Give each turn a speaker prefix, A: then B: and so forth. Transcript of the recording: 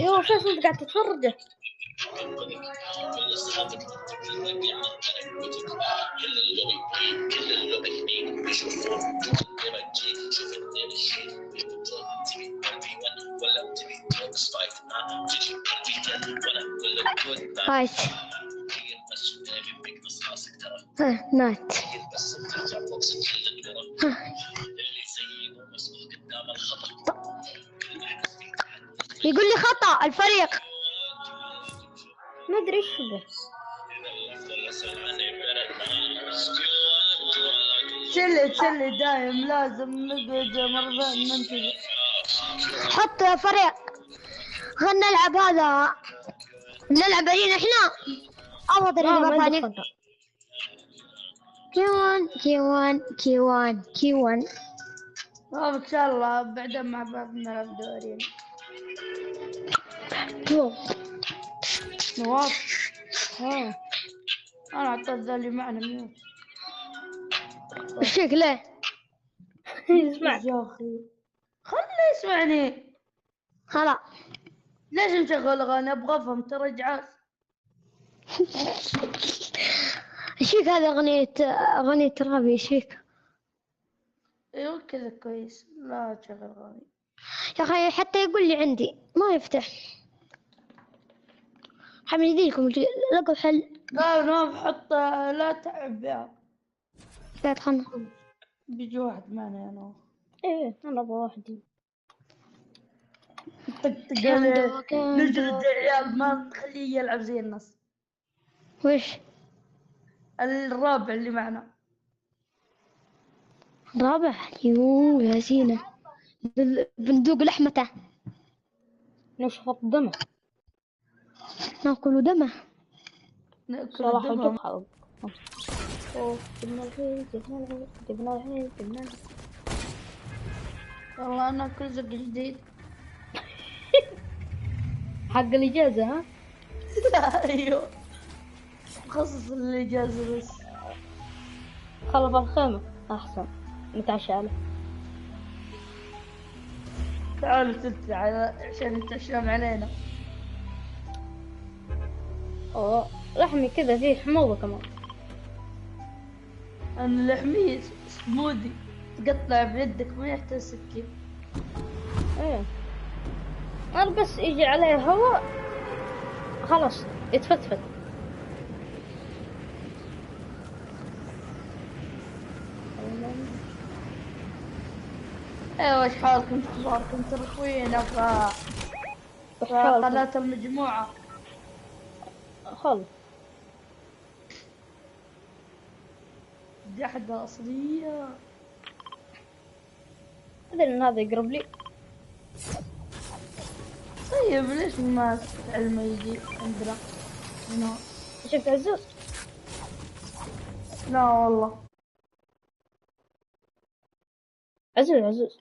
A: ايوه فيصل، انت قاعد تتفرجه.
B: فايت. ها نايت. ها. يقول لي خطأ الفريق.
A: ما ادري ايش به.
C: تشلي تشلي دايم لازم نقعد مرتين ننتظر.
B: حط يا فريق، خلنا نلعب هذا، نلعب arena احنا. افضل
A: لا، ما
B: مرة
A: عندي
B: ثانية.
A: خطأ.
B: كيوان كيوان كيوان كيوان.
C: طب ان شاء الله بعدين مع بعض نلعب دورين. نواف.
A: ها.
C: انا اعطيت ذا اللي معنا mute.
B: ايش فيك ليه؟
A: اسمع.
C: يا اخي خلنا يسمعني.
B: خلاص.
C: ليش مشغل اغاني؟ ابغى افهم، ترى اجعاز.
B: ايش فيك؟ هذا اغنية، اغنية رابي. ايش فيك؟
C: ايوه كذا كويس، لا تشغل اغاني.
B: يا اخي حتى يقول لي عندي ما يفتح. حمد يديكم لقوا حل.
C: لا نواف حط، لا تعب يا.
B: لا تخلنا.
C: بيجي واحد معنا يا نواف.
A: ايه انا ابغى واحد.
C: طقطق عليه، نجلد العيال، ما نخليه يلعب زي الناس.
B: وش؟
C: الرابع اللي معنا.
B: رابع؟ يو يا زينة، بندوق لحمته.
A: نشفط دمه.
B: ناكل دمه.
C: ناكل
A: صراحة
C: دمه.
A: الجبهة. أوه، جبنا العيد، جبنا العيد، جبنا العيد، جبنا العيد.
C: والله انا كل زق جديد.
A: حق الإجازة ها؟
C: ايوه مخصص للاجازة بس.
A: خلف الخيمة أحسن نتعشى عليه.
C: تعالوا تلت على عشان يتعشون علينا.
A: أوه لحمي كذا فيه حموضة كمان.
C: انا لحمي سموذي، تقطع بيدك ما يحتاج سكين.
A: ايه انا بس يجي عليه هواء خلاص يتفتفت.
C: ايوه ايش حالكم؟ اخباركم؟ ترى خوينا في
A: وش حالكم؟
C: قناة المجموعة.
A: خلص.
C: جحدة أصلية.
A: أدري إن هذا يقرب لي.
C: طيب ليش ما تعلمه يجي عندنا هنا؟
A: شفت عزوز؟
C: لا والله.
A: عزوز عزوز.